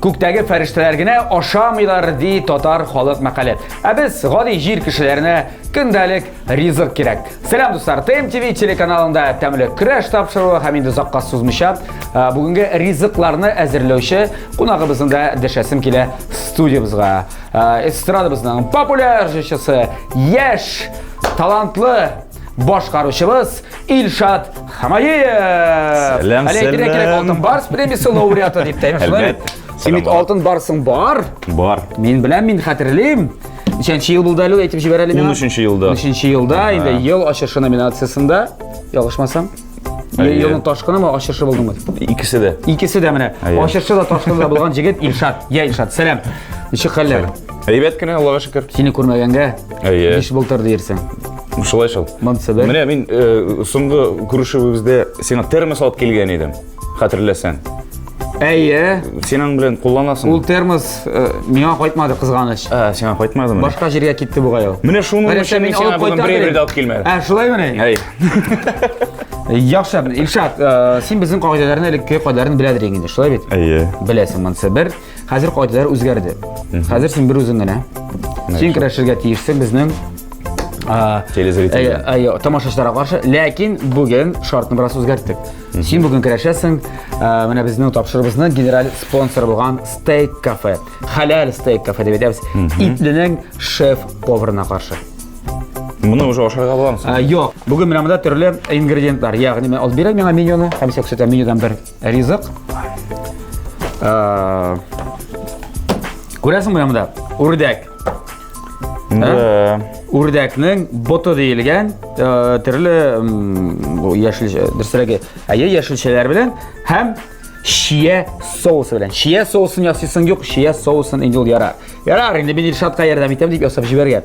Күктәге фәрештәләр генә ашамыйлар, ди татар халык мәкале. Ә без, гади җир кешеләренә, көндәлек ризык кирәк. Сәлам, дуслар! ТМТВ телеканалында тәмле көрәш тапшыруы һәм инде озакка сузмыйча, бүгенге ризыкларны әзерләүче кунагыбызны да дәшәсем килә студиябызга. Эстрадабызның популяр җырчысы, яшь, талантлы башкаручыбыз Илшат Хамаев. Сәлам, Әле әйтергә кирәк, Алтын Барс премиясе лауреаты дип тә, шулай бит? Син бит Алтын Барсың бар. Бар. Мин беләм, мин хәтерлим. Ничәнче ел булды әле ул, әйтеп җибәр әле миңа. 13 елда. 13 елда, инде ел ачышы номинациясендә, ялгышмасам. Елның ташкынымы, ачышы булдымы? Икесе дә. Икесе дә менә. Ачышы да, ташкыны да булган җегет Илшат. Я, Илшат, сәлам. Ничек хәлләр? Әйбәт кенә, Аллага шөкер. Сине күрмәгәнгә Әйе. Биш былтыр диерсең. Шулай шул. Монысы бер. Менә мин э, соңгы күрешүебездә сиңа термос алып килгән идем. Хәтерләсәң. Әйе. Син аның белән кулланасың. Ул термос э, миңа кайтмады, кызганыч. Ә, сиңа кайтмадымы? Башка җиргә китте бугай ул. Менә шуның өчен мин сиңа бүген бер әйбер дә алып килмәдем. Ә, шулаймыни? Әй. Яхшы, Илшат, э, син безнең кагыйдәләрне элекке кагыйдәләрне беләдер инде, шулай бит? Әйе. Беләсең, монысы бер. Хәзер кагыйдәләр үзгәрде. Хәзер син бер үзең генә. Син көрәшергә тиешсең безнең телезрительләр. Әйе, тамашачыларга каршы. Ләкин бүген шартны бераз үзгәрттек. Син бүген көрәшәсең. Менә безнең тапшырыбызның генераль спонсоры булган Steak Cafe. Хәләл Steak Cafe дип әйтәбез. Итленең шеф-поварына каршы. Моны уже ашарга буламы соң? Юк. Бүген менә монда төрле ингредиентлар. Ягъни мен алып бирәм миңа менюны. Һәм син күрсәтәм менюдан бер ризык. Күрәсең менә монда үрдәк. Да. Үрдәкнең боты диелгән төрле яшел, дөресрәге, әйе, яшелчәләр белән һәм чия соусы белән. Чия соусын ясыйсың юк, чия соусын инде ул ярар. Ярар, инде мин Илшатка ярдәм итәм дип ясап җибәргән.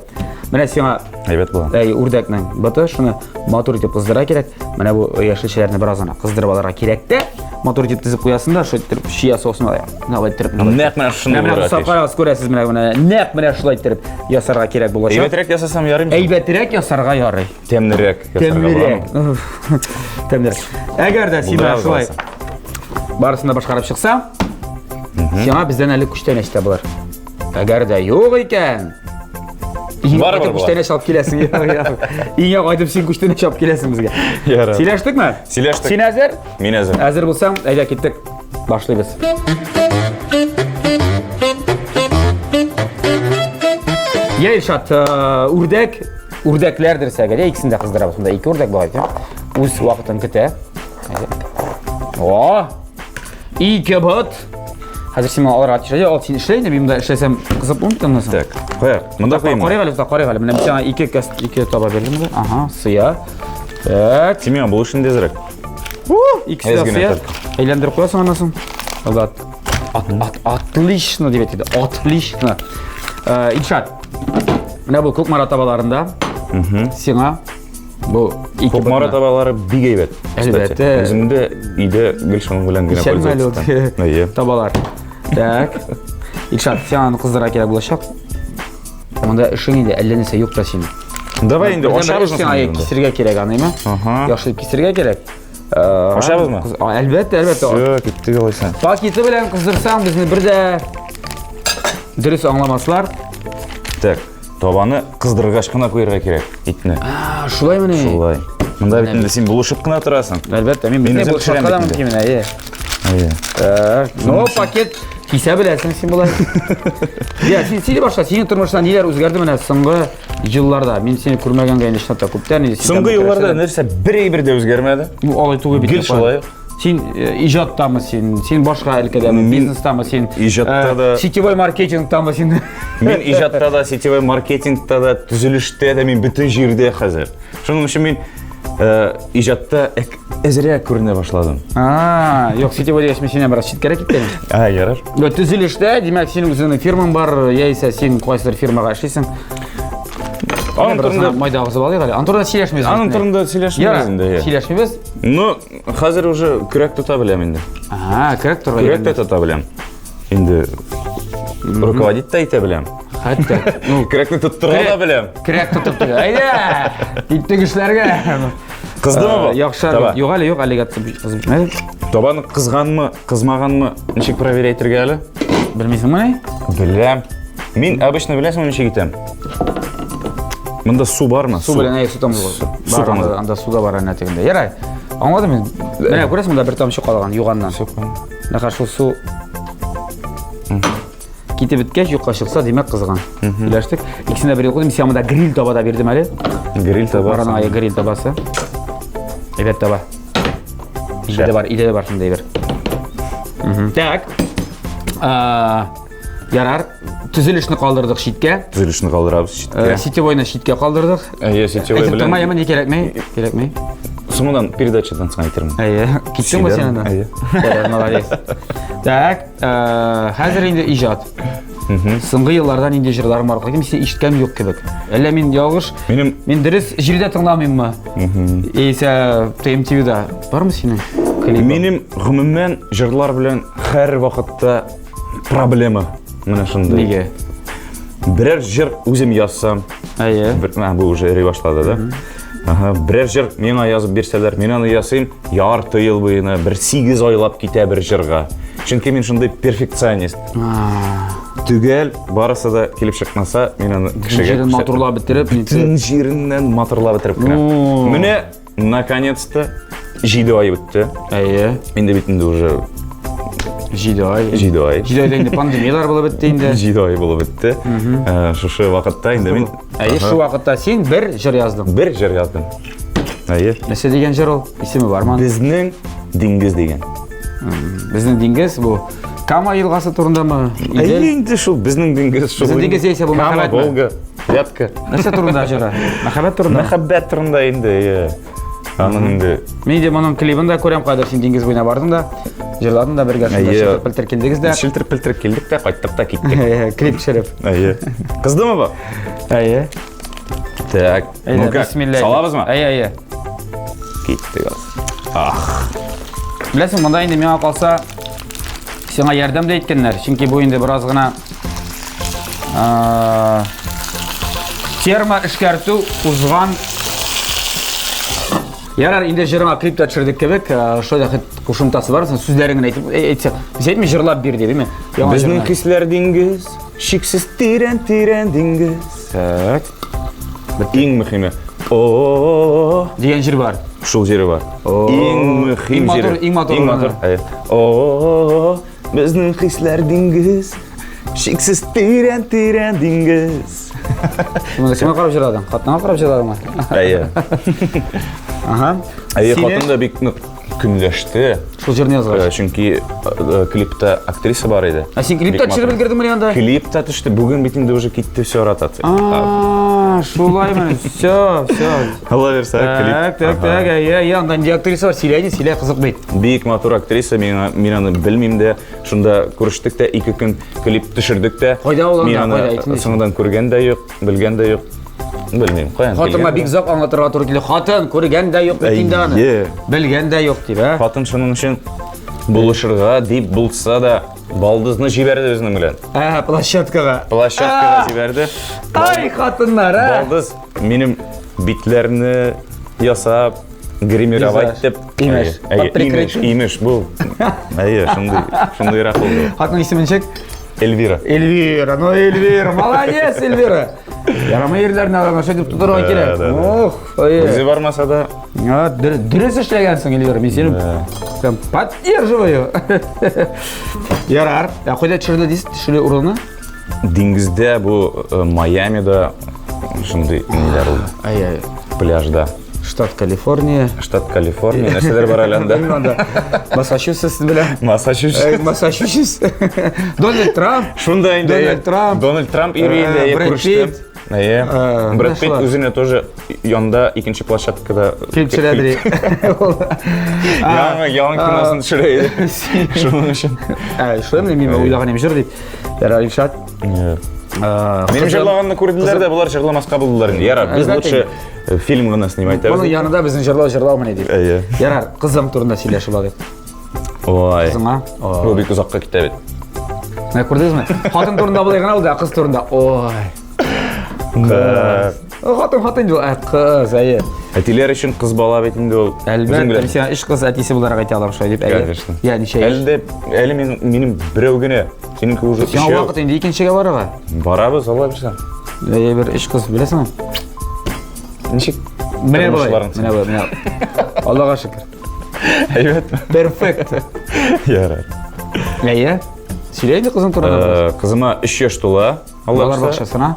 Менә сиңа әйбәт була. Әй, үрдәкнең боты, шуны матур итеп кыздыра кирәк. Менә бу яшелчәләрне бераз гына кыздырып алырга кирәк тә, матур итеп тезеп куясың да, шулай итеп чия соусын алай. Менә алай итеп. Нәкъ менә шуны Менә булырга дуслар, тиеш. карагыз, күрәсез, менә менә нәкъ менә шулай итеп ясарга кирәк булачак. Әйбәтрәк ясасам ярыймы? Әйбәтрәк ясарга ярый. Тәмлерәк ясарга Тәмлерәк. буламы? Тәмлерәк. Әгәр дә син менә Булдырабыз шулай алайса. барысын да башкарып чыксаң, сиңа бездән әле күчтәнәч тә булыр. Әгәр дә юк икән, Иңә Барыбер кайтып була. күчтәнәч алып киләсең. Иңә кайтып син күчтәнәч алып киләсең безгә. Ярар. Сөйләштекме? Сөйләштек. Син әзер? Мин әзер. Әзер булсаң, әйдә киттек. Башлыйбыз. Я, Илшат, э, үрдәк, үрдәкләр дөресәге, әйдә икесен дә кыздырабыз. Монда ике үрдәк була икән. Үз вакытын көтә. Әйдә. О! Ике бот. Хәзер син моны алырга тиеш. Әйдә, ал, син эшлә инде, мин монда эшләсәм кызык булмый бит аннан соң. Так, кая? Монда куйыйм. Карыйк әле, карыйк әле. Менә мин сиңа ике кәс, ике таба бирдем дә. Ага, сыя. Так. Син миңа булыш инде әзрәк. Икесе дә сыя. Әйләндереп куясың аннан соң. Ат, ат, ат, отлично дип әйтте. Отлично. Э, Илшат. Менә бу Кукмара табаларында. Сиңа Бу ике Кукмара табалары бик әйбәт. Әлбәттә. Үзем дә өйдә гел шуның белән генә пользоваться. Әйе. Табалар. Так. Илшат, сиңа аны кыздыра кирәк булачак. Монда эшең инде әллә нәрсә юк та синең. Давай инде ашарбыз. Сиңа кисергә кирәк аны, әйме? Яхшы кисергә кирәк. Ашабызмы? Әлбәттә, әлбәттә. Все, киттек алайса. Пакеты белән кыздырсаң, безне бер дә дөрес аңламаслар. Так. Табаны кыздыргач кына куярга кирәк итне. А, шулаймыни? Шулай. Монда бит инде син булышып кына торасың. Әлбәттә, мин бит булышып кына мөмкин, әйе. Әйе. Так, но пакет кисә беләсең син болай. Я, син сөйли башла, синең тормышта ниләр үзгәрде менә соңгы елларда? Мин сине күрмәгәнгә инде чынлап та күптән инде. Соңгы елларда нәрсә бер әйбер дә үзгәрмәде. Ну, алай түгел бит. Гел шулай. Син э, иҗаттамы син? Син башка өлкәдәме? Бизнестамы син? Иҗатта э, да. Сетевой маркетингтамы син? Мин иҗатта да, сетевой маркетингта да, төзелештә дә мин бөтен җирдә хәзер. Шуның өчен мин э, иҗатта әзрәк күренә башладым. А, юк, сетевой дигәч мин синнән бераз читкәрәк киттем. А, ярар. Юк, төзелештә, димәк, синең үзеңнең фирмаң бар, яисә син кайсыдыр фирмага эшлисең. Аның турында майда агызып алыйк әле. Аның турында сөйләшмибез. Аның турында сөйләшмибез инде. Сөйләшмибез. Ну, хәзер уже көрәк тота беләм инде. Ага, көрәк тота. Көрәк тә тота беләм. Инде руководить та итә беләм. Хәтта, ну, көрәкне тоттыра да беләм. Көрәк тотып тора. Әйдә! Киттек эшләргә. Кыздымы бу? Яхшы. Юк әле, юк әлегә кызып бетмәде. Табаны кызганмы, кызмаганмы, ничек проверять итәргә әле? Белмисеңме? Беләм. Мин обычно беләсеңме ничек итәм? Монда су бармы? Су белән, әйе, су тамызы. Су тамызы. Анда су да бар әнә тегендә. Ярай. Аңладым мин. Менә күрәсең, монда бер тамчы калган юганнан. Менә шул су китеп беткәч, юкка чыкса, димәк, кызган. Сөйләштек. Икесен дә бер куйдым. Сиңа монда гриль таба да бирдем әле. Гриль таба. Барана гриль табасы. Әйбәт таба. Өйдә дә бар, өйдә дә бар шундый әйбер. Так. Ярар, төзелешне калдырдык читкә. Төзелешне калдырабыз читкә. Сетевойны читкә калдырдык. Әйе, сетевой белән. Әйтеп тормай, ни кирәкми? Кирәкми. Соңыннан передачадан соң әйтермен. Әйе, киттең бу син анда? Әйе. Молодец. Так, хәзер инде иҗат. Соңгы елларда нинди җырларың бар? Мин сине ишеткән юк кебек. Әллә мин ялгыш? Минем Мин дөрес җирдә тыңламыйммы? Яисә ТМТВда бармы синең клибың? Минем гомумән җырлар белән һәр вакытта проблема. Менә шундый. Нигә? Берәр җыр үзем язсам. Әйе. Бер, бу уже эри башлады, да? Ага, берәр җыр миңа язып бирсәләр, мин аны ясыйм, ярты ел буена, бер 8 айлап китә бер җырга. Чөнки мин шундый перфекционист. Төгәл барысы да килеп чыкмаса, мин аны кешегә җирен матурлап бетереп, бөтен җиреннән матурлап бетереп кенә. Менә наконец-то 7 ай үтте. Әйе. Инде бит инде уже 7 ай. 7 ай. 7 айда инде пандемиялар булып бетте инде. 7 ай булып бетте. Шушы вакытта инде мин Әйе, шул вакытта син бер җыр яздың. Бер җыр яздым. Әйе. Нәрсә дигән җыр ул? Исеме бармы? Безнең диңгез дигән. Безнең диңгез бу Кама елгасы турындамы? Әйе, инде шул безнең диңгез шул. Безнең диңгез яисә бу мәхәббәтме? Волга, Вятка. Нәрсә турында җыры? Мәхәббәт турында? Мәхәббәт турында инде, әйе. Аның инде. Мин де моның клибын да күрәм, кайдыр син диңгез буена бардың да, җырладың да бергә шунда чылтыр-пелтер килдегез дә. Чылтыр-пелтер килдек тә, кайттык та киттек. Клип төшереп. Әйе. Кыздымы бу? Әйе. Так, ну как, салабызмы? Әйе, әйе. Киттек аз. Ах. Беләсең, монда инде миңа калса, сиңа ярдәм дә иткәннәр, чөнки бу инде бераз гына термо эшкәртү узган. Ярар, инде җырыңа клип та төшердек кебек, шулай да хет кушымтасы бар, син сүзләрен генә әйтеп, әйтсәң, без әйтми җырлап бир дип, әйме? Безнең хисләр диңгез, чиксез тирән тирән диңгез. Так. Иң мөһиме. О, дигән җир бар. Шул җире бар. Иң мөһим җире. Иң матур, иң матур. О, безнең хисләр диңгез, чиксез тирән тирән диңгез. Монда кемгә карап җырладың? Хатыныңа карап җырладыңмы? Әйе. Ага. Әйе, хатын да бик нык көнләште. Шул җырны язгач. Чөнки клипта актриса бар иде. Ә син клипта төшереп өлгердеңме анда? Клипта төште. Бүген бит инде уже китте все ротация. А, шулаймы? Все, все. Алла бирсә, клип. Так, так, так. Әйе, әйе, анда нинди актриса бар? Сөйлә, сөйлә, кызык бит. Бик матур актриса, мин, мин аны белмим дә. Шунда күрештек тә, ике көн клип төшердек тә. Кайда ул анда? Мин аны соңыннан күргән дә юк, белгән дә юк. Белмим, каян Хатынга бик озак аңлатырга туры килде. Хатын, күргән дә юк бит инде аны. Белгән дә юк дип, ә? Хатын шуның өчен булышырга дип булса да, балдызны җибәрде безнең белән. Ә, площадкага. Площадкага җибәрде. Ай, хатыннар, ә? Балдыз минем битләрне ясап, гримировать дип. Имеш. Имеш, имеш, бу. Әйе, шундый, шундыйрак булды. Хатының исеме ничек? Эльвира. Эльвира, ну Эльвира, молодец, Эльвира. Ярамый ирләрне аларга шулай дип тотырга кирәк. Ох, ой. Үзе бармаса да. Дөрес эшләгәнсең, Эльвира, мин сине прям поддерживаю. Ярар. Ә кайда төшерде дисез, төшерү урыны? Диңгездә бу Майамида шундый ниләр ул. Ай-ай. Пляжда. Штат Калифорния. Штат Калифорния. Нәрсәләр бар әле анда? Белмим анда. Массачусетс белән. Массачусетс. Массачусетс. Дональд Трамп. Шунда инде. Дональд Трамп. Дональд Трамп йөри инде, күрештем. Әйе. Брэд Питт үзенә тоже янда икенче площадкада клип төшерә. Яңа яңа киносын төшерә иде. Шуның өчен. Ә, шулай мин уйлаган идем җыр дип. Ярар, Илшат. Минем җырлаганны күрделәр дә, болар җырламаска булдылар инде. Ярар, без лучше фильм гына снимать итәбез. Моның янында безнең җырлау җырлау менә дип. Әйе. Ярар, кызым турында сөйләшеп алыйк. Ой. Кызыңа? Бу бик озакка китә бит. Менә күрдегезме? Хатын турында болай гына булды, ә кыз турында. Ой. Кыз. Хатын хатын ул, ә кыз, әйе. Әтиләр өчен кыз бала бит инде ул. Әлбәттә, мин сиңа өч кыз әтисе буларак әйтә алам шулай дип. Әйе. Конечно. Я, ничә яшь? Әле дә, әле мин, минем берәү генә. Синеке уже Сиңа өчәү. вакыт инде икенчегә барырга. Барабыз, Алла бирсә. Әйе, бер өч кыз, беләсеңме? Ничек? Менә болай. Тормышларың Менә болай, менә. Аллага шөкер. Әйбәтме? Перфект. Ярар. Әйе. Сөйлә инде кызың турында. бераз. Кызыма 3 яшь тула. Алла Балалар бирсә. бакчасына.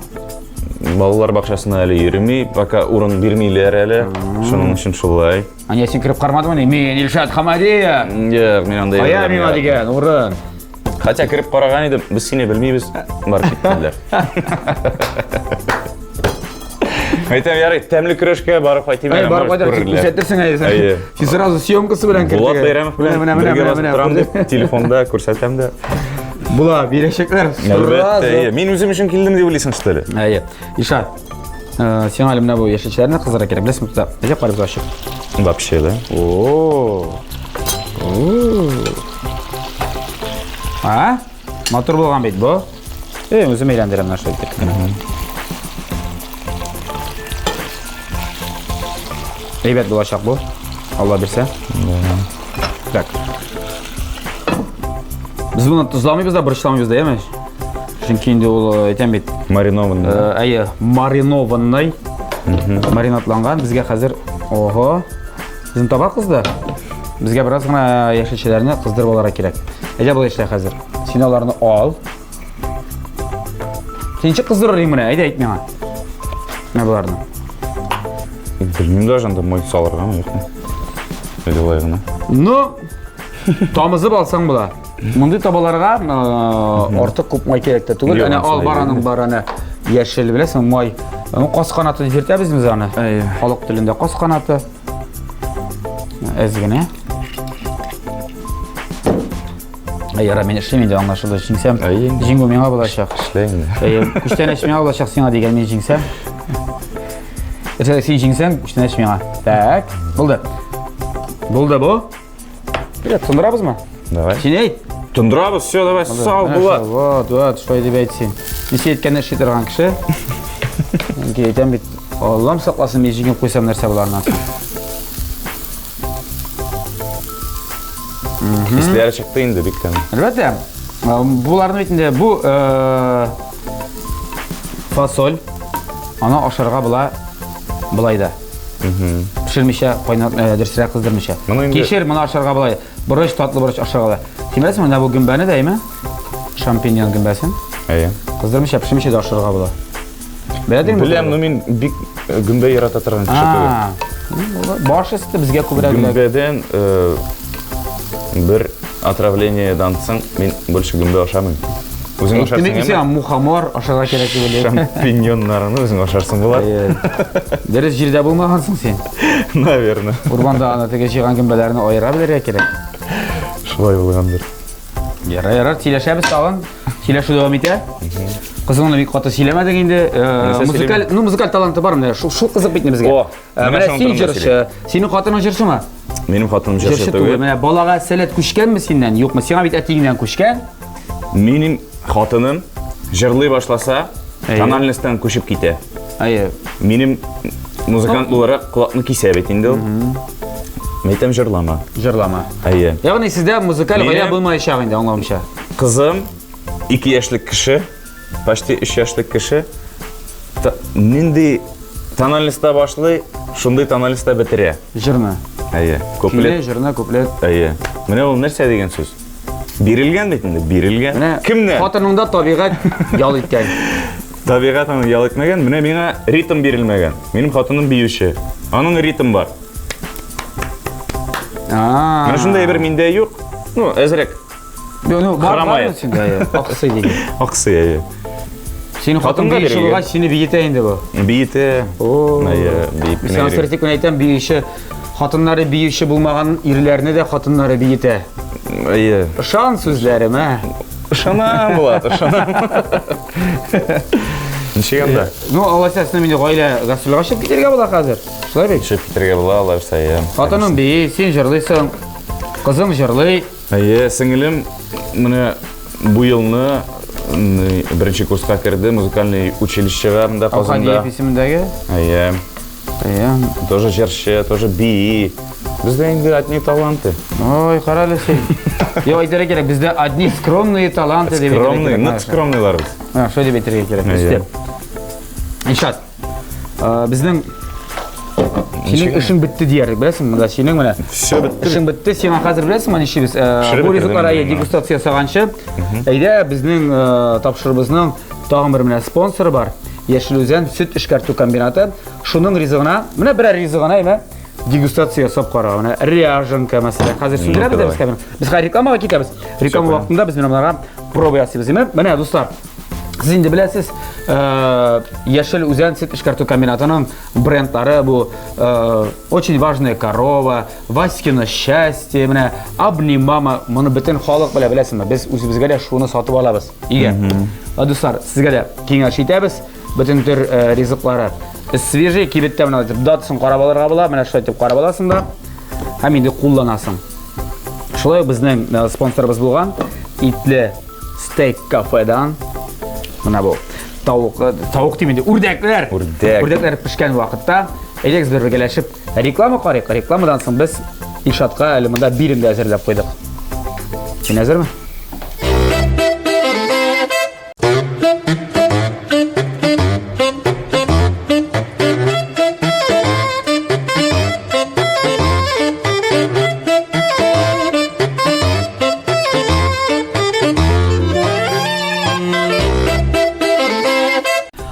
Балалар бакчасына әле йөрми, пока урын бирмиләр әле. Шуның өчен шулай. Ания, син кереп кармадыңмыни? Мин Илшат Хамадиев. Юк, мин андай. Кая миңа дигән урын. Хотя кереп караган идем, без сине белмибез, барып киттеләр. Әйтәм, ярый, тәмле көрәшкә барып кайтыйм. Әй, әле, барып может, кайтар, күрерләр. күрсәтерсең әле син. Әйе. Син сразу съемкасы белән кертергә. Булат Бәйрәмов белән Менә, менә, бергә менә, басып менә, торам дип, телефонда күрсәтәм дә. Була, бирәчәкләр. Әлбәттә, Сразу. әйе. Мин үзем өчен килдем дип уйлыйсың, что ли? Әйе. Илшат, сиңа әле менә бу яшелчәләрне кыздырырга кирәк, беләсеңме? Туда. Әйдә карыйбыз ачып. Вообще, да? О. А? Матур булган бит бу. Эй, үзем әйләндерәм менә шулай итеп кенә. Әйбәт булачак бу. Алла бирсә. Так. Без моны тозламыйбыз да, борычламыйбыз да, яме? Чөнки инде ул әйтәм бит, Маринованный. Әйе, маринованный. Маринадланган. Безгә хәзер, ого, безнең таба кызды. Безгә бераз гына яшелчәләрне кыздырып алырга кирәк. Әйдә болай эшлә хәзер. Син аларны ал. Син ничек кыздырыр идең менә? Әйдә әйт миңа. Менә боларны. Белмим даже, анда май салыргамы, юкмы? Или болай гына. Ну, тамызып алсаң була. Мондый табаларга артык күп май кирәк тә түгел. Юк, Әнә ал анысы бар аның бар әнә яшел, беләсең, май. Ну, каз канаты дип йөртәбез без аны. Әйе. Халык телендә каз канаты. Әз генә. Әй, яра, мин эшлим инде, аңлашылды. Җиңсәм, Әйе. җиңү миңа булачак. Эшлә инде. Әйе, күчтәнәч миңа булачак сиңа дигән, мин җиңсәм. Иртәгә син җиңсәң, күчтәнәч миңа. Так, булды. Булды бу. Вперед, тондырабызмы? Давай. Син әйт. Тондырабыз, все, давай, сал, Менә Булат. шул, Вот, вот, шулай дип әйт син. Мин син әйткәнне эшли торган кеше. Чөнки әйтәм бит, Аллам сакласын, мин җиңеп куйсам нәрсә була аннан соң. Исләре чыкты инде бик тәмле. Әлбәттә, буларны бит инде бу фасоль, аны ашарга була былай да. Пешермичә, кайнат, дөресрәк кыздырмыйча. Моны инде- Кишер моны ашарга була. Борыч, татлы борыч ашарга була. Син беләсеңме, менә бу гөмбәне дә, әйме? Шампиньон гөмбәсен. Әйе. Кыздырмыйча, пешермичә дә ашарга була. Беләдеңме? Беләм, но мин бик гөмбә ярата торган кеше түгел. А, ну, баш өсте безгә күбрәк эләгә. Гөмбәдән бер отравлениедән соң мин больше гөмбә ашамыйм. Үзең Әйттем ашарсың, бит сиңа мухомор ашарга кирәк дип уйлыйм. Шампиньоннарны үзең ашарсың була. Дөрес җирдә булмагансың син. Наверное. Урманда аны теге җыйган гөмбәләрне аера белергә кирәк. Шулай булгандыр. Ярар, ярар, сөйләшәбез тагын. Сөйләшү дәвам итә. Кызыңны бик каты сөйләмәдең инде. Нәрсә Музыкаль, сөйлим? ну музыкаль таланты бар менә. Шул, шул кызык бит инде безгә. О, Менә менә шуның син турында җырчы. Синең хатының җырчымы? Минем хатыным җырчы Җырчы түгел. түгел. Менә балага сәләт күчкәнме синнән? Юкмы? Сиңа бит әтиеңнән күчкән. Минем хатыным җырлый башласа, Әйе. тональностьтан күчеп китә. Әйе. Минем музыкант буларак колакны кисә бит инде ул. Мәйтәм җырлама. Җырлама. Әйе. Ягъни сездә музыкаль Минем- гаилә булмаячак инде, аңлавымча. Кызым 2 яшьлек кеше, почти 3 яшьлек кеше. Нинди тональностьта башлый, шундый тональностьта бетерә. Җырны. Әйе. Көйле, Куплет. җырны, куплет. Әйе. Менә ул нәрсә дигән сүз? Бирелгән бит инде, бирелгән. Менә Кемнән? Хатыныңда табигать ял иткән. Табигать аны ял итмәгән, менә миңа ритм бирелмәгән. Минем хатыным биюче. Аның ритм бар. Менә шундый әйбер миндә юк. Ну, әзрәк. Ну, бар, Хромает. бар синдә, әйе. Аксый дигән. Аксый, әйе. Синең хатын Хатынга биюче бирелгән. булгач, сине биетә инде бу. Биетә. О. Әйе, биеп Мин кенә сиңа йөри. сер тик кенә әйтәм, биюче хатыннары биюче булмаган ирләрне дә хатыннары биетә. Әйе. Ышан сүзләремә. Ышанам, Булат, ышанам. Ничек анда? Ну, алайса, сезнең инде гаилә гастрольгә чыгып китәргә була хәзер. Шулай бит? Чыгып китәргә була, алайса, иә. Хатының бии, син җырлыйсың, кызың җырлый. Әйе, сеңелем менә бу елны беренче курска керде музыкальный училищега монда Казанда. Алхадиев исемендәге? Әйе. Әйе. Тоже җырчы, тоже бии. Бездә инде одни таланты. Ой, кара әле син. Юк, әйтергә кирәк, бездә одни скромные таланты дип әйтергә Скромный, кирәк. нык скромныйлар без. Һа, шулай дип әйтергә кирәк. Әйе. Өстәп. Илшат, безнең синең эшең бетте диярлек, беләсеңме? Монда синең менә Все бетте. Эшең бетте, сиңа хәзер беләсеңме нишлибез? Пешереп Бу бетердем ризыклар инде мин. дегустация ясаганчы, әйдә безнең тапшырыбызның тагын бер менә спонсоры бар. Яшел Үзән сөт эшкәртү комбинаты. Шуның ризыгына, менә берәр ризыгына әйме дегустация ясап кара. Менә ряженка мәсәлән. Хәзер сүндерәбез дә без камераны. Без хәзер рекламага китәбез. Реклама вакытында без менә монарга проба ясыйбыз. Әйме? Менә дуслар, сез инде беләсез, Яшел Үзән сөт эшкәртү комбинатының брендлары бу очень важная корова, Васькино счастье, менә Обнимама, моны бөтен халык белә, беләсеңме? Без үзебезгә дә шуны сатып алабыз. Өйгә. Дуслар, сезгә дә киңәш итәбез. Бөтен төр ризыклары свежий кибеттә менә итеп датасын карап алырга була, менә шулай итеп карап аласың да һәм инде кулланасың. Шулай ук безнең спонсорыбыз булган Итле стейк кафедан менә бу тавык, тавык дим инде, үрдәкләр. Үрдәк. Үрдәкләр пешкән вакытта әйдәгез бер бергәләшеп реклама карыйк. Рекламадан соң без Илшатка әле монда бирем дә әзерләп куйдык. Син әзерме?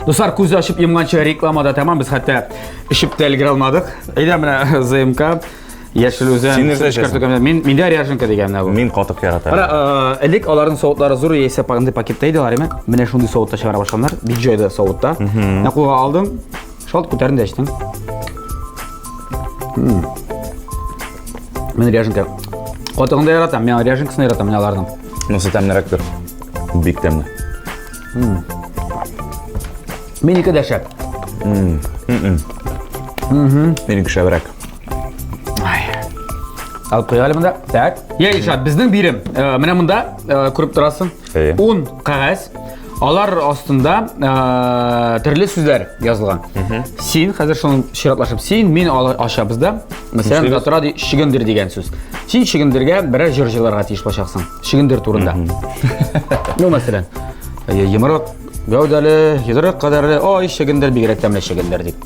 Дуслар, күз ачып йомганчы реклама да тәмам. Без хәтта эчеп тә өлгерә алмадык. Әйдә менә ЗМК, Яшел Үзән. Син нәрсә эчәсең? Мин миндә ряженка дигән менә бу. Мин катык яратам. Кара, элек аларның савытлары зур яисә андый пакетта иде алар, әйме? Менә шундый савытта чыгара башлаганнар. Бик җайлы савытта. Менә кулга алдың, шалт күтәрдең дә эчтең. Мин ряженка. Катыгын да яратам, мин ряженкасын яратам менә аларның. Монысы тәмлерәктер. Бик тәмле. Минеке дә шәп. Минеке шәбрәк. Алып куйык әле монда. Так. Я, Илшат, безнең бирем. Менә монда күреп торасың. Әйе. 10 кәгазь. Алар астында төрле сүзләр язылган. Син хәзер шуны чиратлашып, син, мин ачабыз да. Мәсәлән, Нишлибез? тора ди чөгендер дигән сүз. Син чөгендергә берәр җыр җырларга тиеш булачаксың. Чөгендер турында. Ну, мәсәлән, йомрык гәүдәле, йодрык кадәрле, ой, чөгендер бигрәк тәмле чөгендер дип.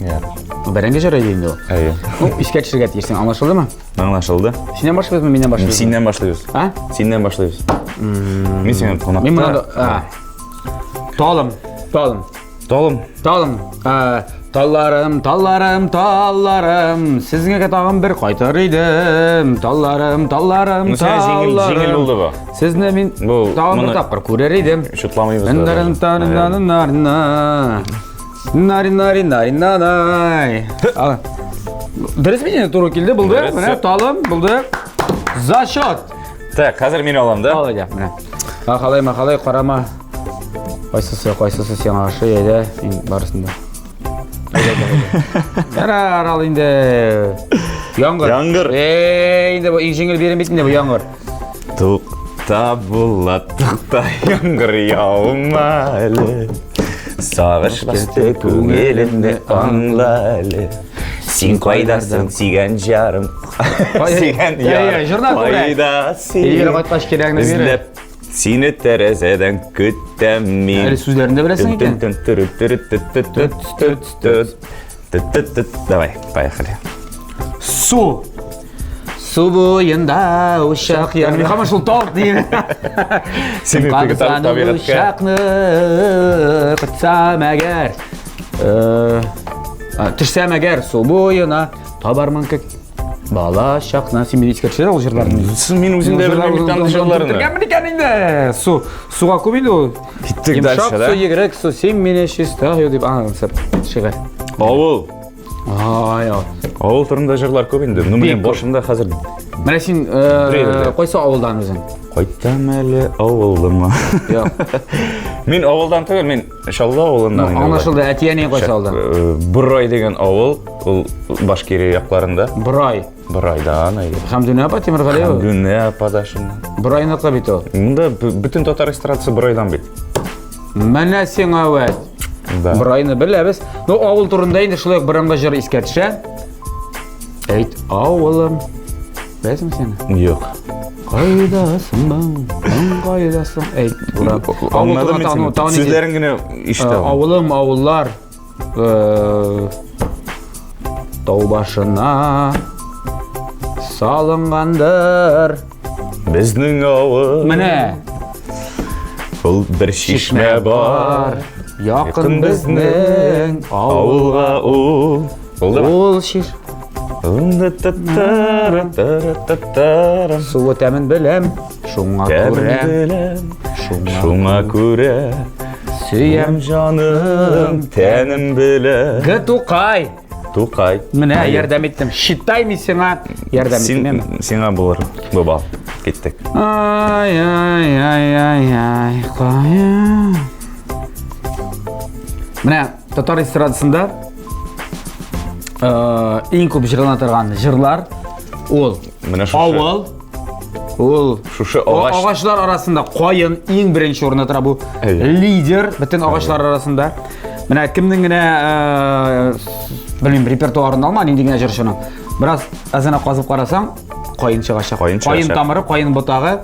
Бәрәңге җыры иде инде ул. Әйе. Ну, искә төшерергә тиешсең, аңлашылдымы? Аңлашылды. Синнән башлыйбызмы, миннән башлыйбызмы? Синнән башлыйбыз. А? Синнән башлыйбыз. Мин сиңа кунакта. Мин моны а. Талым, талым. Талым. Талым. Талларым, талларым, талларым, сезгә тагын бер кайтыр идем. Талларым, талларым, Ну, сиңа җиңел, талларым. җиңел булды бу. Сезне мин Бу, тагын бер моны- тапкыр күрер идем. Чутламыйбыз да Нарин, даже. тарин, нарин, нарин, на. Нарин, нарин, нарин, нанай. Ал. Дөрес бит инде, туры килде, булды. Дөрес. Менә талым, булды. Зачет. Так, хәзер мин алам, да? Ал әйдә, менә. Махалай, махалай, карама. Кайсысы, кайсысы сиңа ошый, әйдә, мин барысын да. Ярар, ал инде. Яңгыр. Яңгыр. Эй, инде бу иң җиңел бирем бит инде бу яңгыр. Тукта, Булат, тукта, яңгыр яума әле. Сагыш басты күңелемне, аңла әле. Син кайдасың, сөйгән жарым? Сөйгән яр. Әй, җырна күбрәк. Кайда син? Өйгә кайткач кирәгне бирер. Эзләп сине тәрәзәдән көтәм мин. Әле сүзләрен дә беләсең икән. Давай, поехали. Су. Су буенда учак яр. Мин һаман шул тал дим. Син теге табигатькә. Учакны кытсам әгәр. Төшсәм әгәр су буена табармын күк бала чакны. Син мине искә төшерә ул җырларны. Мин үзем дә белмим бит андый җырларны. Бетергәнмен икән инде. Су, суга күп инде ул. Киттек Йомшак дальше, да? су, егрек су, син мине чистаю дип, шигырь. Авыл. Ай, ай. Авыл турында җырлар күп инде. Ну, Бик менә күп. башымда хәзер Менә син Бер кайсы авылдан үзең? Кайтам әле авылыма. Юк. Мин авылдан түгел, мин Чаллы авылыннан. Ну, аңлашылды, әти-әни кайсы авылдан? Э, Борай дигән авыл, ул Башкирия якларында. Борай. Борайдан, әйе. Хәмдүнә апа Тимергалиева. Хәмдүнә апа да шуннан. Борайныкы бит ул. Монда бөтен татар эстрадасы Борайдан бит. Менә сиңа вәт. Да. Борайны беләбез. Ну, авыл турында инде шулай ук борынгы җыр искә төшә. Әйт, авылым. Беләсеңме син? Юк. Кайдасың, кайдасың? Әйт, урам. Аңладым мин сине. Сүзләрен генә ишетәм. Авылым, авыллар. Тау башына салынгандыр. Безнең авыл. Менә. Ул бер чишмә бар. Якын безнең авылга ул. Булдымы? Ул шиш. Суы тәмен беләм, шуңа күрә. Шуңа күрә. Сөям җаным, тәнем белән. Г Тукай. Тукай. Менә ярдәм иттем. Считай мин сиңа ярдәм иттем. Сиңа булыр бу бал. Киттек. Ай, ай, ай, ай, ай, кая. Менә татар эстрадасында иң күп җырлана торган җырлар ул Менә шушы. Авыл ул шушы агач. Агачлар арасында каен иң беренче урында тора бу. Лидер бөтен агачлар арасында. Менә кемнең генә белмим репертуарын алма, нинди генә җырчының. Бераз әзенә казып карасаң, каен чыгачак. Каен тамыры, каен ботагы,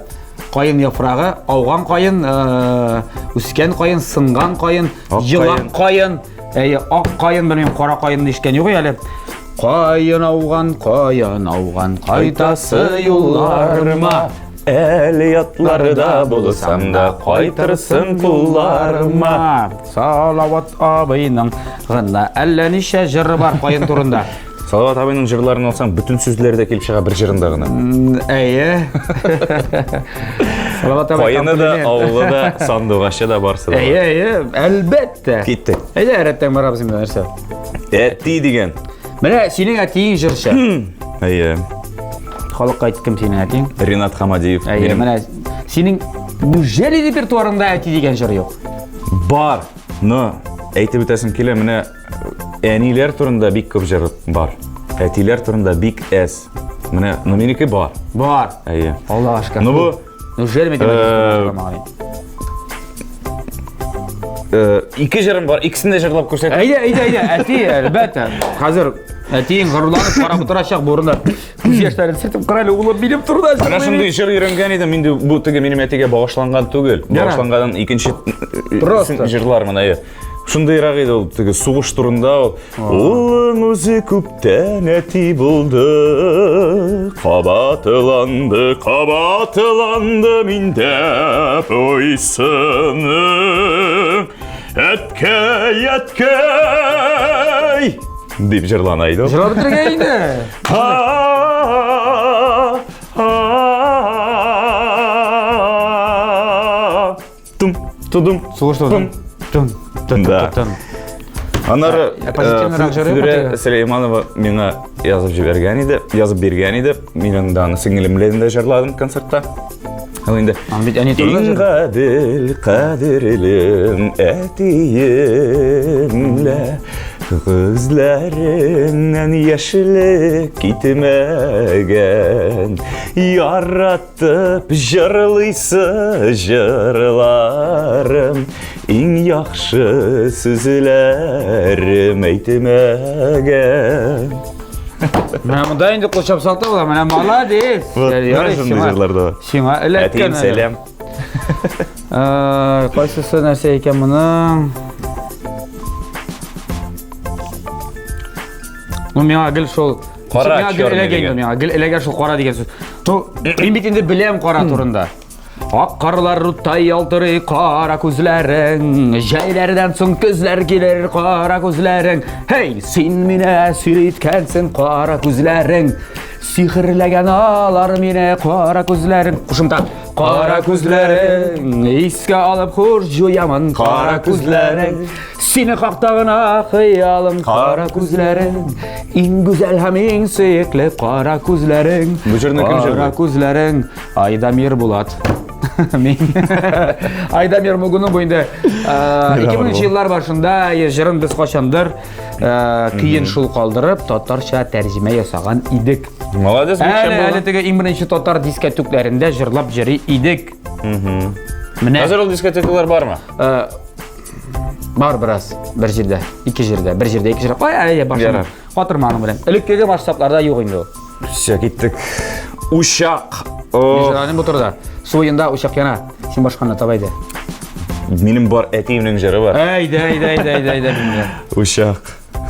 каен яфрагы, ауган каен, үскән каен, сынган каен, елак каен. Әйе, ак каен белмим, кара каенны ишеткән юк әле. Каен ауган, каен ауган, кайтасы юлларыма. Әле ятларда булсам да, кайтырсың кулларыма. Салават абыйның гына әллә ничә җыры бар каен турында. Салават абыйның җырларын алсаң, бөтен сүзләре дә килеп чыга бер җырында гына. Әйе. Салават абый. Каены да, авылы да, сандугачы да барсы да. Әйе, әйе, әлбәттә. Киттек. Әйдә, рәттән барабыз инде нәрсә. Әти дигән. Менә синең әтиең җырчы. Әйе. Халыкка әйт, кем синең әтиең? Ринат Хамадиев. Әйе, менә синең неужели репертуарыңда әти дигән җыр юк? Бар, но әйтеп үтәсем килә, менә Әниләр турында бик күп җыр бар. Әтиләр турында бик әз. Менә, ну минеке бар. Бар. Әйе. Аллаһ шөкер. Ну бу Неужели мин Ике җырым бар, икесен дә җырлап күрсәт. Әйдә, әйдә, әйдә, әти, әлбәттә. Хәзер әтиең горурланып карап утырачак бу урында. Күз яшьләрен сөртеп кара әле, улым минем турыда Менә шундый җыр өйрәнгән идем, инде бу теге минем әтигә багышланган түгел. Багышланганын икенче Просто җырлар менә. Шундыйрак иде ул, теге сугыш турында ул. Улың үзе күптән әти булды, кабатланды, кабатланды миндә буйсыным. Әткәй, әткәй! Дип җырлана иде ул. Җырлап бетерергә инде. Тум, тудум. Сугыш тудым. Тум, тум, Да. тум. Аннары Ә, позитивныйрак җыр юкмы Флүрә теге? Сөләйманова миңа язып җибәргән иде, язып биргән иде. Мин анда аны сеңелем белән дә җырладым концертта. Ул инде Аны бит әни турында Иң җыр. гадел, кадерлем әтием лә Күзләреңнән яшьлек китмәгән Ярат Тып җырлыйсы җырларым, иң яхшы сүзләрем әйтмәгән. Менә монда инде кул чапсак та була. Менә молодец. Вот, менә шундый җырлар да бар. Сиңа эләккән. Әтием сәлам. Кайсысы нәрсә икән моның? Ну, миңа гел шул Кара, миңа гел черный эләгә инде дигән. миңа гел эләгә шул кара дигән сүз. Ну, мин бит инде беләм кара турында. Ак карлар уттай ялтырый кара күзләрең, җәйләрдән соң көзләр килер кара күзләрең. Һей, син мине әсир иткәнсең кара күзләрең. Сихерләгән алар мине кара күзләрең. Кушымта. Кара күзләрең, искә алып хуш җуямын. Кара күзләрең, сине хакта гына хыялым. Кара күзләрең, иң гүзәл һәм иң сөекле кара күзләрең. Бу җырны кем җырлый? Кара күзләрең, Айдамир Булат. Мин. Айдамир Мугунов бу инде 2000 еллар башында җырын без кайчандыр көен шул калдырып, татарча тәрҗемә ясаган идек. Молодец, бик шәп Әле, әле булган. теге иң беренче татар дискәтүкләрендә җырлап җыри идек. Менә Хәзер ул дискотекалар бармы? бар бераз, бер җирдә, ике җирдә, бер җирдә, ике җирдә. Кай, әйе, башым. Ярар. Катырма аның белән. Элеккеге масштабларда юк инде ул. Все, киттек. Учак. О, Мин бу турыда. Су буенда учак яна. Син башканы таба иде. Минем бар әтиемнең җыры бар. Әйдә, әйдә, әйдә, әйдә, әйдә, минем. Учак.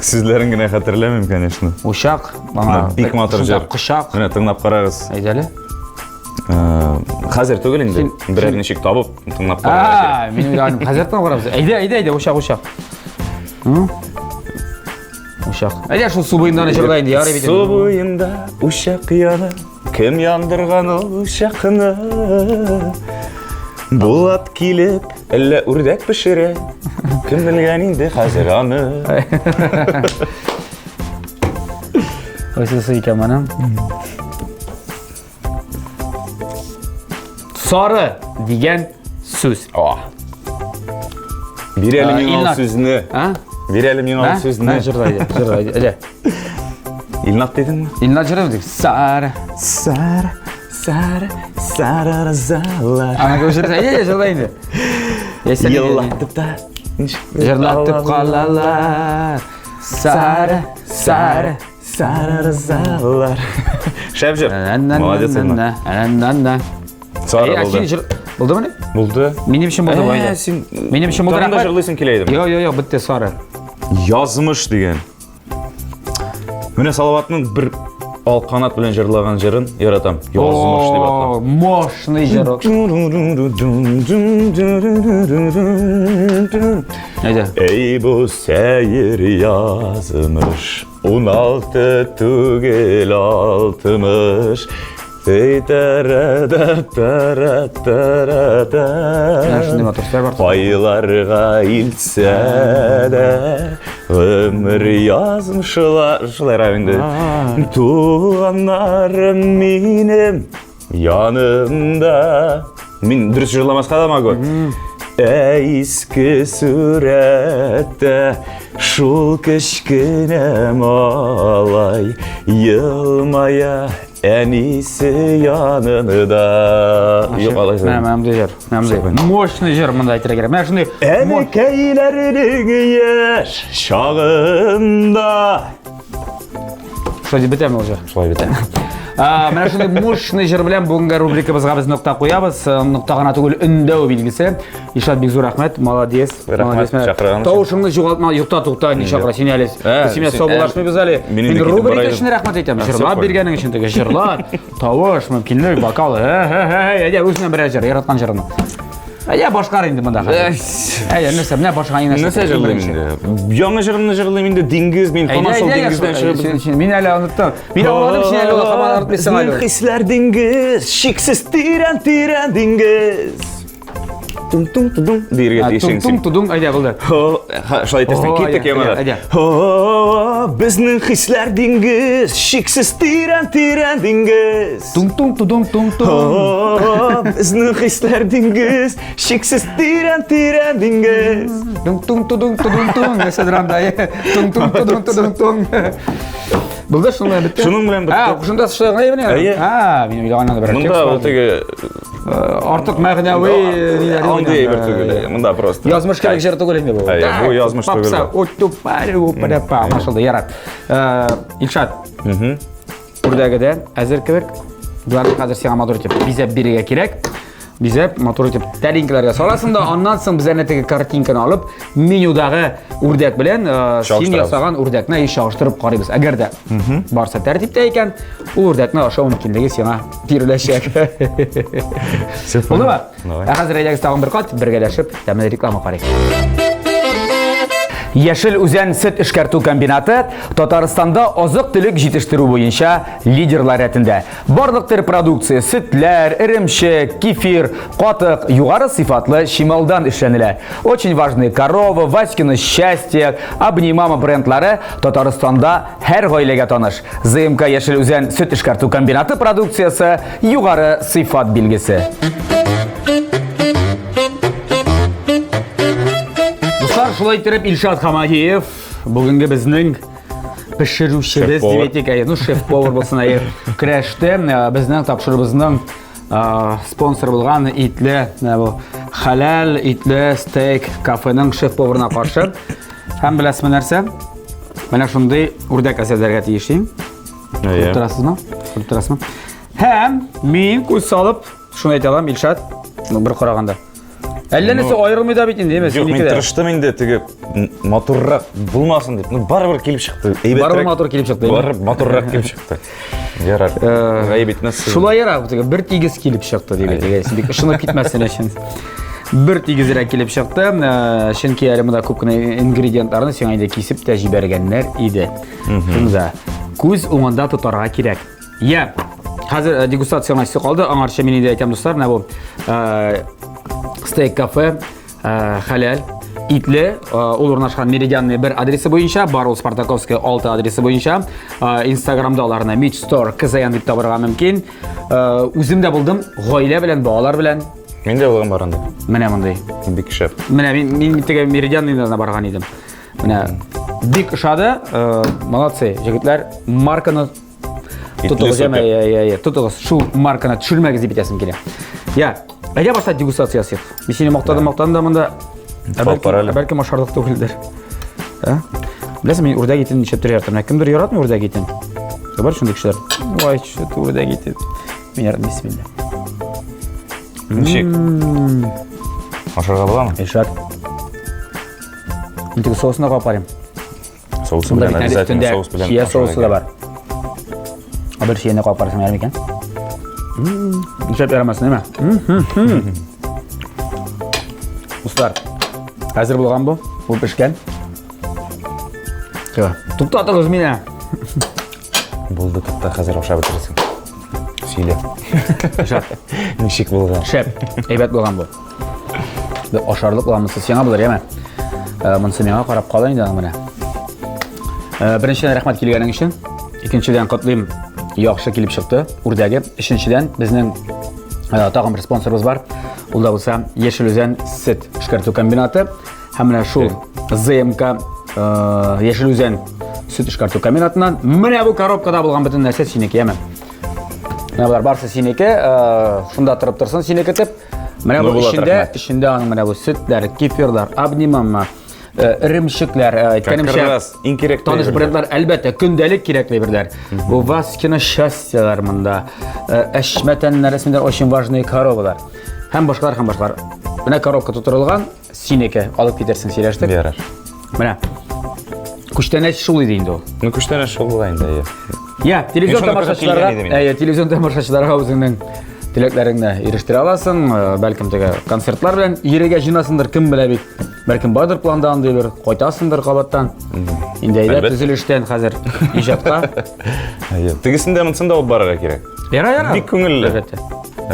Сүзләрен генә хәтерләмим, конечно. Учак, аңа Бик матур җыр. Кочак. Менә тыңлап карагыз. Әйдә әле. Хәзер түгел инде. Берәр ничек табып тыңлап карарга А, мин уйладым. Хәзер тыңлап карабыз. Әйдә, әйдә, әйдә, учак, учак. Учак. Әйдә шул су буенда җырла инде, ярый бит. Су буенда учак яна. Кем яндырган ул учакны? Булат килеп, әллә үрдәк пешерә. Кем белгән инде хәзер аны. Кайсысы икән моның? Сары дигән сүз. О. Бир әле миңа ул Илнат. сүзне. А? Бир әле миңа ул сүзне. Җырла, җырла, әйдә. Илнат дидеңме? Илнат җырлый дик. Сары. Сара, Сара, Сара Розалар. Ана көшірсе, әйдә, җырла инде. Еллатып та. Җырлатып калалар. Сары, сары. Сара Розалар. Шәп җыр. Молодец, Илнат. Сары булды. Булдымы? Булды. Минем өчен булды бу Ә, әйдә. син Минем өчен булды. Тагын да рәхмәт. җырлыйсың килә идеме? Йо, йо, йо, бетте сары. Язмыш дигән. Менә Салаватның бер алканат белән җырлаган җырын яратам. Язмыш дип атала. О, Мощный җыр. Әйдә. Ey bu seyir yazmış 16 түгел 60 Ey тәрә тәрә тәрә тә Менә шундый матур сүзләр бар. Кайларга илтсә дә гомер язмышлар шулайрак инде. Туганнарым минем янымда. Мин дөрес җырламаска да могу. Ә иске сурәттә шул кечкенә малай елмая әнисе янында. Юк, алайса. Менә мондый җыр. Менә мондый. Мощный җыр монда әйтергә кирәк. Менә шундый Әнекәйләрнең яшь чагында. Шулай дип бетәме ул җыр? Шулай бетә. Менә шундый мощный җыр белән бүгенге рубрикабызга без нокта куябыз. Нокта гына түгел, өндәү билгесе. Илшат, бик зур рәхмәт, молодец. Рәхмәт, чакырган өчен. Тавышыңны югалтма, юкта тукта, ни чакыра син әле. Без синең саубуллашмыйбыз әле. Мин Мин инде китеп рубрика бара идем. өчен рәхмәт әйтәм. Ә, всё, Җырлап понял. биргәнең өчен теге җырлар, тавыш, мөмкинлек, вокал. Ә, Әйдә, үзеңнән берәр җыр, яраткан җырыңны. Әйдә, башкар инде монда хәзер. Әйдә, нәрсә, менә башка нәрсә. Нәрсә җырлыйм инде? Яңа җырымны җырлыйм инде, диңгез, мин һаман шул диңгездән чыгып. Мин әле оныттым. Мин аңладым, син әле һаман онытмыйсың әле. Безнең хисләр диңгез, чиксез тирән тирән диңгез. Тум тум тудум диергә тиешең син. Тум тудум, әйдә булды. Шулай әйтәсең, киттек яңадан. Әйдә. Безнең хисләр диңгез, чиксез тирән тирән диңгез. Тум тум тудум тум тум. Безнең хисләр диңгез, чиксез тирән тирән диңгез. Тум тум тудум тудум тум. Нәрсәдер анда. Тум тум тудум тудум тум. Булды шуның белән бетте. Шуның белән бетте. А, шунда шулай гына менә. Әйе. А, мин уйлаганнан бер. Монда ул теге артык мәгънәви ниләр юк. Андый әйбер түгел. Монда просто. Язмыш кебек җыр түгел инде бу. Әйе, бу язмыш түгел. Попса, оттупари, опарапа. Аңлашылды, ярар. Илшат. Үрдәге дә әзер кебек. Боларны хәзер сиңа матур итеп бизәп бирергә кирәк. Бизәп, матур итеп тәлинкәләргә саласың да, аннан соң без әнә теге картинканы алып, менюдагы үрдәк белән син ясаган үрдәкне чагыштырып карыйбыз. Әгәр дә барса тәртиптә икән, ул үрдәкне ашау мөмкинлеге сиңа биреләчәк. Булдымы? Ә хәзер әйдәгез тагын бер кат бергәләшеп тәмле реклама карыйк. Яшел Үзән сөт эшкәртү комбинаты Татарстанда азык-төлек җитештерү буенча лидерлар рәтендә. Барлык төр продукция, сөтләр, эремчек, кефир, катык югары сыйфатлы чималдан эшләнелә. Очень важные корова, Васькино счастье, Обнимама брендлары Татарстанда һәр гаиләгә таныш. ЗМК Яшел Үзән сөт эшкәртү комбинаты продукциясе югары сыйфат билгесе. Дуслар, шулай иттереп Илшат Хамадиев бүгенге безнең пешерүчебез дип әйтик, әйе, ну шеф-повар булсын, әйе, көрәште. Э, безнең тапшыруыбызның э, спонсор булган итле, менә бу хәләл итле стейк кафеның шеф-поварына каршы. Һәм беләсезме нәрсә? Менә шундый үрдәк әзерләргә тиеш идем. Күреп торасызмы? Күреп торасызмы? Һәм мин күз салып Шуны әйтә алам, Илшат, ну, бер караганда. Әллә нәрсә аерылмый да бит инде, әйме? Юк, мин тырыштым инде теге матуррак булмасын дип. Ну, барыбер килеп чыкты. Әйбәтрәк. Барыбер матур килеп чыкты. Барыбер матуррак килеп чыкты. Ярар. Э, Гаеп итмәссез. Шулай ярар, теге бер тигез килеп чыкты дип әйтергә. Син бик ышынып китмәсен өчен. Бер тигезрәк килеп чыкты. Э, чөнки әле монда күп кенә ингредиентларны сиңа инде кисеп тә җибәргәннәр иде. Шуны да күз уңында тотарга кирәк. Я, хәзер э, дегустация гына калды. Аңарчы мин инде әйтәм, дуслар, менә бу э, стейк кафе э, хәләл итле, ул урнашкан Меридианный бер адресы буенча, бар ул Спартаковская 6 адресы буенча. Инстаграмда аларны Meat Store KZN дип табырга мөмкин. Үзем дә булдым, гаилә белән, балалар белән. Мин дә булган бар анда. Менә мондый. Бик шәп. Менә мин мин теге Меридианныйда барган идем. Менә бик ошады. Молодцы, җегетләр. Марканы Тотыгыз, яме, я, я, я, тотыгыз. Шул марканы төшермәгез дип әйтәсем килә. Я, әйдә башта дегустация ясыйк. Мин сине мактадым, мактадым да монда. Ә бәлки, бәлки ашарлык түгелдер. Ә? Беләсең, мин үрдәк итен ничә төрле яратам. Менә кемдер яратмый үрдәк итен. Бар шундый кешеләр. Ой, что ты үрдәк ите. Мин яратмыйм, бисмилла. Ничек? Ашарга буламы? Илшат. Мин теге соусына кабып карыйм. Соусы белән обязательно соус белән. Чия соусы да бар. А бер чияне кабып карасаң ярар микән? Нишләп ярамасын, әйме? Дуслар, әзер булган бу. Бу пешкән. Туктатыгыз мине. Булды, тукта, хәзер ашап бетерәсең. Сөйлә. Шәп. Ничек булган? Шәп. Әйбәт булган бу. Бу ашарлык була монысы сиңа булыр, яме. Э, монысы миңа карап кала инде аның менә. Э, беренчедән рәхмәт килгәнең өчен. Икенчедән котлыйм, яхшы килеп чыкты үрдәге. Өченчедән безнең э, тагын бер спонсорыбыз бар. Ул да булса Яшел Үзән сөт эшкәртү комбинаты. Һәм менә шул ЗМК Яшел Үзән сөт эшкәртү комбинатыннан менә бу коробкада булган бөтен нәрсә синеке, яме. Менә болар барысы синеке, шунда торып торсын синеке дип. Менә бу эчендә, эчендә аның менә бу сөтләр, кефирлар, обнимама, эремчекләр, әйткәнемчә, иң кирәкле таныш брендлар, әлбәттә, көндәлек кирәкле әйберләр. Бу Васкино счастьелар монда, әшмәтәннәр, рәсемнәр очень важные коробалар. Һәм башкалар, һәм башкалар. Менә коробка тутырылган, синеке, алып китерсең, сөйләштек. Ярар. Менә. Күчтәнәч шул иде инде ул. Ну, күчтәнәч шул була инде, әйе. Я, телевизион тамашачыларга, әйе, телевизион тамашачыларга үзеңнең теләкләреңне ирештерә аласың. Э, бәлкем теге концертлар белән йөрергә җыенасыңдыр, кем белә бит. Бәлкем бардыр планда андый бер, кайтасыңдыр кабаттан. Инде әйдә төзелештән хәзер иҗатка. Әйе, тегесен дә монысын да алып барырга кирәк. Яра, яра. Бик күңелле. Әлбәттә.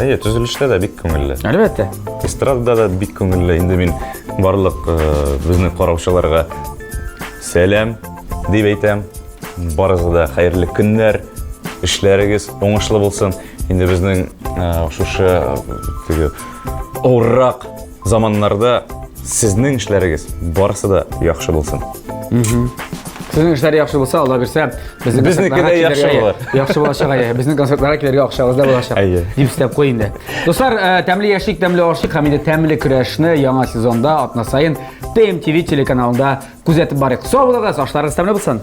Әйе, төзелештә дә бик күңелле. Әлбәттә. Эстрадада да бик күңелле. Инде мин барлык э, безне караучыларга сәлам дип әйтәм. Барыгызга да хәерле көннәр, эшләрегез уңышлы булсын. Инде безнең э, шушы э, теге авыррак заманнарда сезнең эшләрегез барысы да яхшы булсын. Сезнең эшләр яхшы булса, Алла бирсә, безнең Безнеке дә яхшы булыр. Яхшы булачак, әйе. Безнең концертларга килергә акчагыз да булачак. Әйе. Дип өстәп куй инде. Дуслар, э, тәмле яшик, тәмле ашыйк һәм инде тәмле көрәшне яңа сезонда атна саен ТМТВ телеканалында күзәтеп барыйк. Сау булыгыз, ашларыгыз тәмле булсын.